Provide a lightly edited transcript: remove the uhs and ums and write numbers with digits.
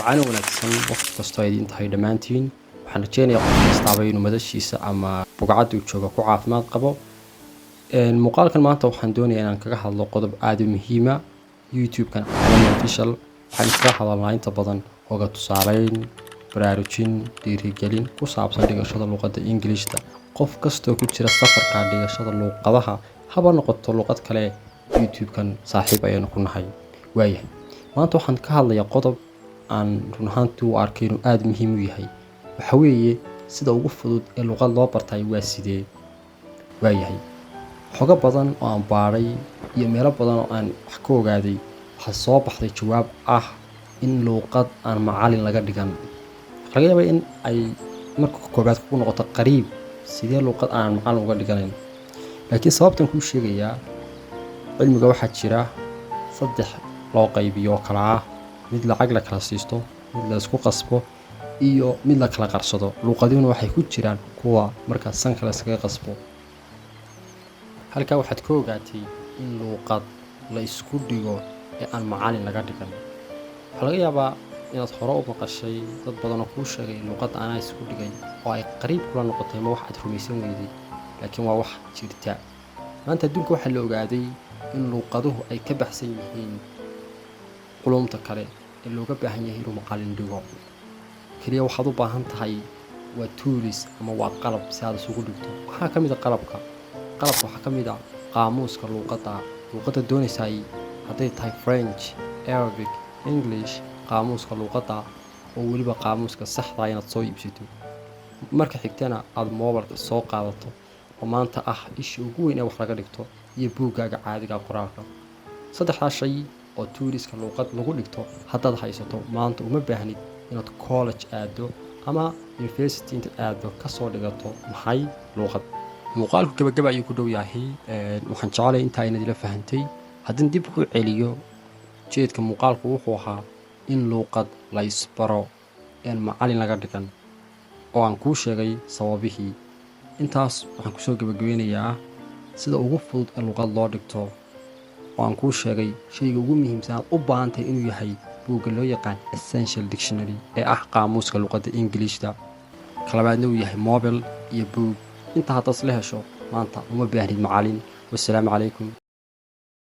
Wacana wanaagsan waqti kastoo ay idiin tahay dhammaantiin. Waxaan rajeynayaa qof kastaaba inuu madashiisa ama bugcadda uu joogo ku caafimaad qabo. Muuqaalkan maanta waxaan doonayaa inaan kaga hadlo qodob aada u muhiima. YouTube-kan Calami Official waxaan iskaga hadalnaa inta badan oga tusaaleyn, baraarujin, dhiirigelin ku saabsan dhigashada luqadda Ingilishta. Qof kastoo ku jira safarka dhigashada luuqadaha, haba noqoto luqad kale, YouTube-kan saaxiib ayaynu ku nahay. Waayahay, maanta waxaan ka hadlayaa qodob aan run ahaantii u arkay inuu aada muhiim u yahay. Waxa weeye, sida ugu fudud ee luqad loo bartay waa sidee? Waayahay, xogo badan oo aan baadhay iyo meelo badan oo aan wax ka ogaaday, waxaa soo baxday jawaab ah in luuqad aan macalin laga dhigan. Waxaa laga yaabaa in ay marka koobaad kugu noqoto qariib, sidee luuqad aan macalin uga dhiganayn? Laakiin sababtan kuu sheegayaa, cilmiga waxaa jira saddex loo qaybiyo oo kala ah: mid lacag la kala siisto, mid la isku qasbo iyo mid la kala qarsado. Luuqadihuna waxay ku jiraan kuwa markaa sanka la iskaga qasbo. Halkaa waxaad ka ogaatay in luuqad la isku dhigo ee aan macalin laga dhigan. Waxaa laga yaabaa inaad hore u maqashay dad badan oo kuu sheegay luuqadda anaa isku dhigay, oo ay qariib kula noqotay ma wax aad rumaysan weyday, laakiin waa wax jirta. Maanta adduunka waxaa la ogaaday in luuqaduhu ay ka baxsan yihiin culumta kale ee looga baahan yahay inuu macalin dhigo. Keliya waxaad u baahan tahay waa tools ama waa qalab si aad isugu dhigto. Waxaa ka mid a qalabka, waxaa ka mid a qaamuuska luuqadda. Luuqadda doonaysaay hadday tahay French, Arabic, English, qaamuuska luuqadda oo weliba qaamuuska saxda inaad soo iibsato. Marka xigtana aada mobilka soo qaadato oo maanta ah isha ugu weyn ee wax laga dhigto, iyo buuggaaga caadiga qoraalka. Saddexdaa shay oo toolska luuqad lagu dhigto haddaad haysato, maanta uma baahnid inaad college aado ama university intaad aado kasoo dhigato maxay luuqad. Muuqaalku gabagaba ayuu ku dhow yahay. Waxaan jecelay intaa inaad ila fahantay. Haddii dib ku celiyo, jeedka muuqaalku wuxuu ahaa in luuqad la isbaro een macalin laga dhigan, oo aan kuu sheegay sababihii. Intaas waxaan kusoo gabagabeynayaa sida ugu fudud ee luuqad loo dhigto, oo aan kuu sheegay shayga ugu muhiimsan aad u baahan tahay inuu yahay buugga loo yaqaan Essential Dictionary ee ah qaamuuska luuqadda Ingiliishta, kalabaadna uu yahay mobile iyo buug. Intaa haddaad isla hesho, maanta uma baahnid macalin. Wassalaamu calaykum.